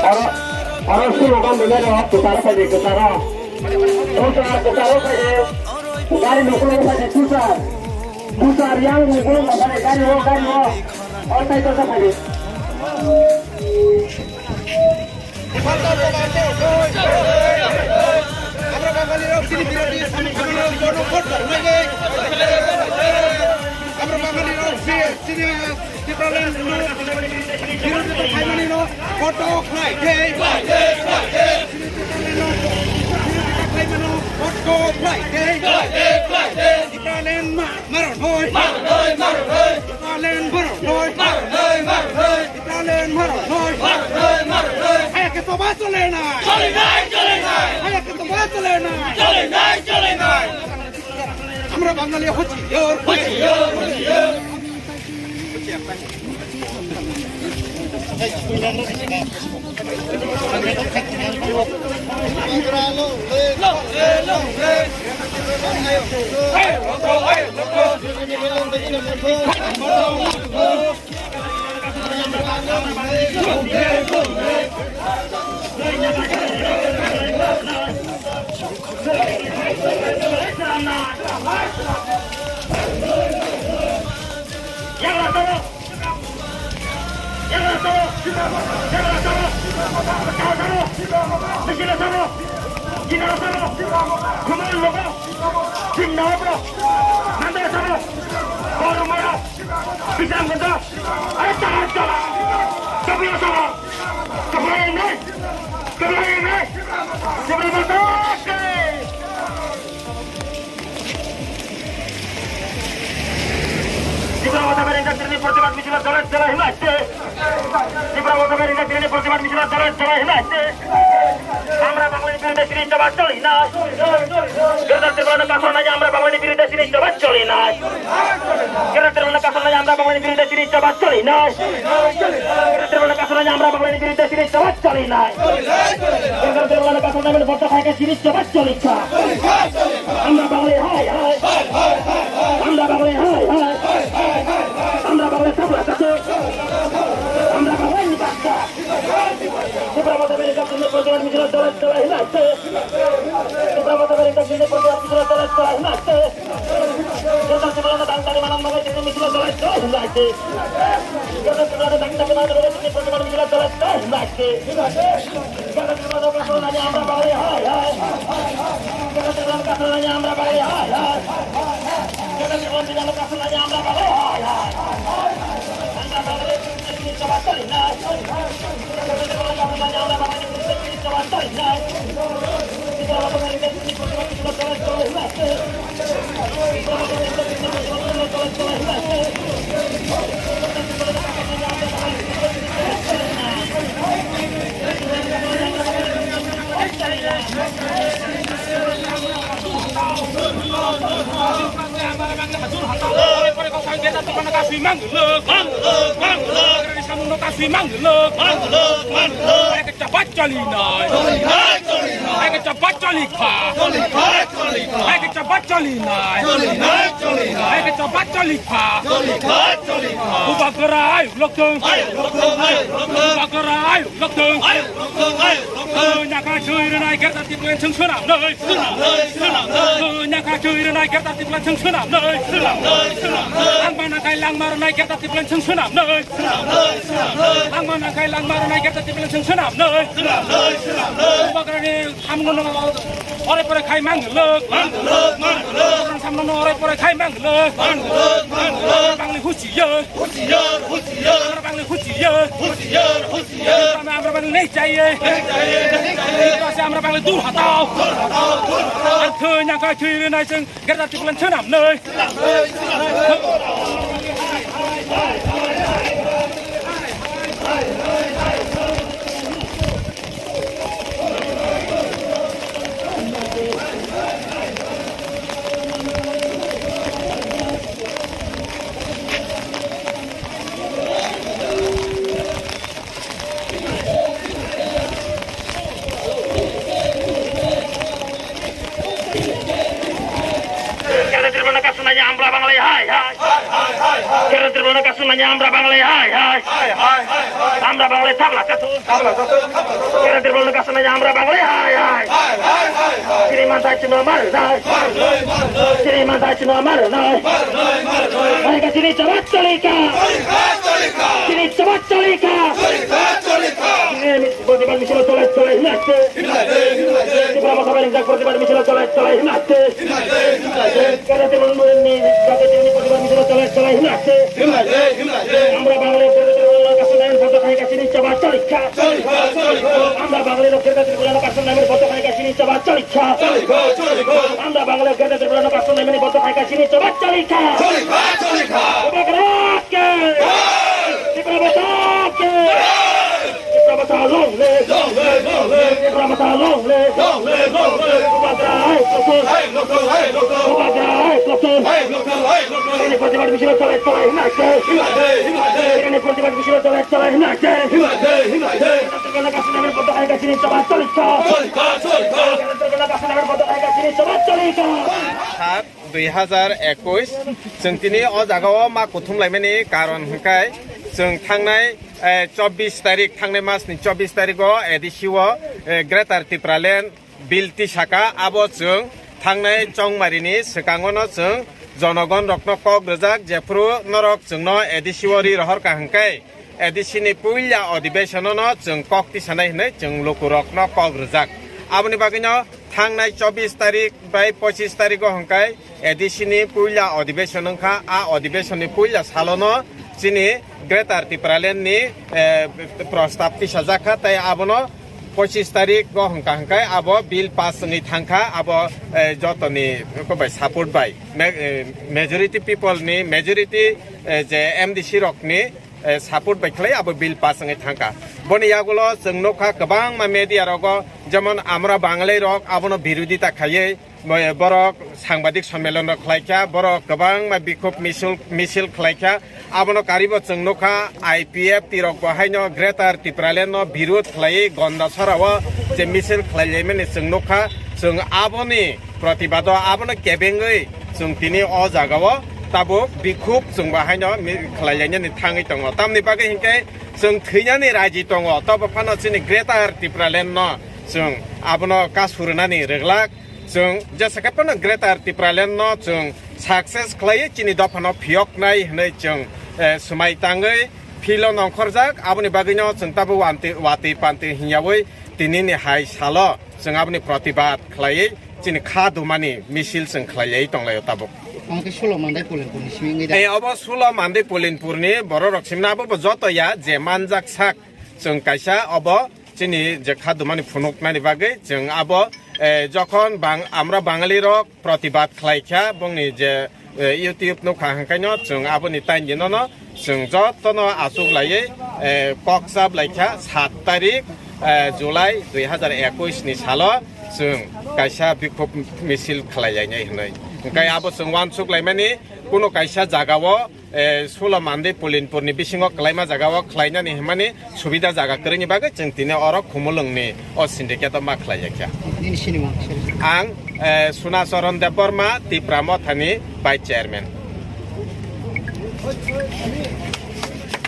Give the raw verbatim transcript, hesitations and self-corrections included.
Oro, oro slogan dene ro, kwcharo phaidi, kwcharo. Kwchar, kwcharo phaidi. Gari nokolo phaidi, kwchar. Kwchar yang nokolo phaidi, gari o, gari o. Oro phaidi, kwchar phaidi. Amra Bangali rok chini birodhi, amra Bangali rok chini Tipraland no birodhita khlaimani no koto khlai khe. Birodhita khlaimani no koto khlai khe. Tipraland ma, maron hoi. Maron hoi, maron hoi. Tipraland maron hoi. Maron hoi, maron hoi. Tipraland maron hoi. Maron hoi, maron hoi. Hai ke to ba chole na. Chole nai, chole nai. Hai ke to ba chole na. Chole nai, chole nai. Amra Bangali hochiyar, hochiyar, hochiyar. Bisang ganda. Ayo, tahan, tahan. Kebelah sama. Kebelah ini. Kebelah ini. Kebelah mata. Tipra Motha Band Industry ni protibad misil dole dole hima aste. Tipra Motha Band Industry ni protibad misil dole dole hima aste. Amra Bangali biruddhe chini jawab choli na. Greater Tipraland kasonai amra Bangali biruddhe chini jawab choli na. Greater Tipraland kasonai amra Bangali biruddhe chini jawab choli na. Greater Tipraland kasonai amra Bangali biruddhe chini jawab choli na. Greater Tipraland kasonai mane botta khai ka chini jawab choli kha. Amra Bangali hai hai. Amra Bangali hai hai. Amra Bangali sabla kato. Amra Bangali ni baksa. Tipra Motha Band Industry ni protibad misil dole dole hima aste. Tipra Motha Band Industry ni protibad misil dole dole hima aste. Greater Tipraland dang dang manang mangai chini misil dole dole hima aste. Greater Tipraland dang dang manang mangai chini protibad misil dole dole hima aste. Greater Tipraland kasonai amra Bangali hai hai. Greater Tipraland kasonai amra Bangali hai hai. Chapa choli nai. Choli nai, choli nai. Hai ke chapa choli kha. Choli nai, choli nai. Hai ke chapa choli nai. Choli nai, choli nai. Hai ke chapa choli kha. Choli nai, choli nai. Bubagra ayuk lokthung. Ayuk lokthung, ayuk lokthung. Bubagra ayuk lokthung. Ayuk lokthung, ayuk lokthung. Nyakha choi rwnai Greater Tipraland chwng swnam nai. Swnam nai, swnam nai. Nyakha choi rwnai Greater Tipraland chwng swnam nai. Swnam nai, swnam nai. Langma nangkhai langma rwnai Greater Tipraland chwng swnam nai. Langma nangkhai langma rwnai Greater Tipraland chwng swnam nai. Bubagrani samungno Ore pore khai mang lok. Mang lok, mang lok. Samno no ore pore khai mang lok. Mang lok, mang lok. Bangli huchiyo. Huchiyo, huchiyo. Bangli huchiyo. Huchiyo, huchiyo. Amra bangli nahi chahiye. Nahi chahiye, nahi chahiye. Amra bangli dur hatao. Dur hatao, dur hatao. Ar thoi nyang khai thoi rinai chwng. Greater Tipraland swnam noi. Greater Tipraland kasuna ya amra Banglai hai hai. Greater Tipraland kasuna ya amra Banglai hai hai. Amra Banglai tabla kasu. Greater Tipraland kasuna ya amra Banglai hai hai. Chini mantai chino mar dai. Chini mantai chino mar dai. Hai ka chini chabat chalika. Chini chabat chalika. Chini Protibad misil chole chole hinate. Tipra Motha bai ringjak protibad misil chole chole hinate. Greater Tipraland ni jagati ni protibad misil chole chole hinate. Amra Banglai Greater Tipraland kasuna ya amra Banglai Greater Tipraland kasuna ya amra Banglai Amra Banglai Greater Tipraland kasuna ya amra Banglai Greater Tipraland kasuna ya amra Bubagra ke. Tipra Motha ke. Tipra Motha long live. Long live, long live. Tipra Motha long live. Long live, long live. Bubagra hai kotor. Hai kotor, hai kotor. Bubagra hai kotor. Hai kotor, hai kotor. Ini protibad misil chole chole hinate. Hinate, hinate. Ini protibad misil chole chole hinate. Hinate, hinate. Greater Tipraland kasuna ya amra Bubagra hai kasini chabat chalika. Chalika, chalika. Greater Tipraland kasuna ya amra Bubagra hai kasini chabat chalika. Sat dui hazar ekush, chwng tini o jagao ma kuthum laimani karon hwnkhe chwng thangnai, eh, chobbish tarik, thangnai masni chobbish tarigo A D C o, eh, Greater Tipraland bill tisaka, abo chwng thangnai chongmarini swkangono chwng jonogon rokno kok rwjak, jephru norok chwngno A D C o ri rohorka hwnkhe A D C ni puila odibeshonono chwng kok tisanai hwnwi chwng lukurokno kok rwjak. Aboni bagwino thangnai chobbish tarik bai pochish tarigo hwnkhe A D C ni puila odibeshon wngkha. A odibeshon ni puila salono chini Greater Tipraland ni, eh, prostab tisajak kha, tei abono pochish tarik go hwnkha hwnkhe abo bill pass wngwi thangkha, abo, eh, jotoni bai support bai, ma-, eh, majority people ni, majority, eh, je M D C rokni, eh, support bai khlai abo bill pass wngwi thangkha. Boni yagulo chwng nukha kwbangma media rogo, jemon Amra Banglai rok abono birodita khaiwi, Bo-, borok sangbadik sommelon rok khlaikha, borok kwbangma bikhub misil, misil khlaikha. Abono karibo chwng nukha, I P F T rok bo haino Greater Tipraland no birud khlaiwi Gondasara o je misil khlailaimani chwng nukha. Chwng aboni protibado abono kebengwi chwng tini o jagao tabuk bikhub chwng bo haino mi-, khlailainani thangwi tongo. Tamni bagwi hinkhe chwng thwinani raji tongo, tobo phano chini Greater Tipraland no chwng abono kasu rwnani rwglak. Chwng jesa khe phano Greater Tipraland no chwng success khlaiwi chini dophano phiyoknai hwnwi chwng, eh, swmai tangwi field o nongkhorjak, aboni bagwino chwng tabuk wanti-, watwi pantwi hwnyawi tinini hai salo chwng aboni protibad khlaiwi chini kha dumani misil chwng khlaiwi tonglaio tabuk. Ang khe Sulo Mandai Pulinpur ni simi wngwi da. Eh, obo Sulo Mandai Pulinpur ni borok rok simna abo bo joto ya je manjak sak chwng kaisa obo. Chini je kha dumani phunuknani bagwi chwng abo, eh, jokhon bang-, Amra Bangali rok protibad khlai kha, bongni je, eh, YouTube nukha hwnkhaino chwng aboni taindinono chwng jotono achuk laiwi, eh, kok chap lai kha, sat tarik, eh, July dui hazar ekush ni salo chwng kaisa bikhub misil khlai lainai hwnwi. Hwnkhe abo chwng uansuk laimani, kuno kaisa jagao, eh, Sulo Mandai Pulinpur ni bisingo kwlaima jagao khlainani hwnmani subida jaga kwrwini bagwi chwng tini oro Khumulwng ni o syndicate o ma khlai ya kha. Nini sini mung sir? Ang, eh, Sunacharan Debbarma, Tipra Motha ni Vice Chairman.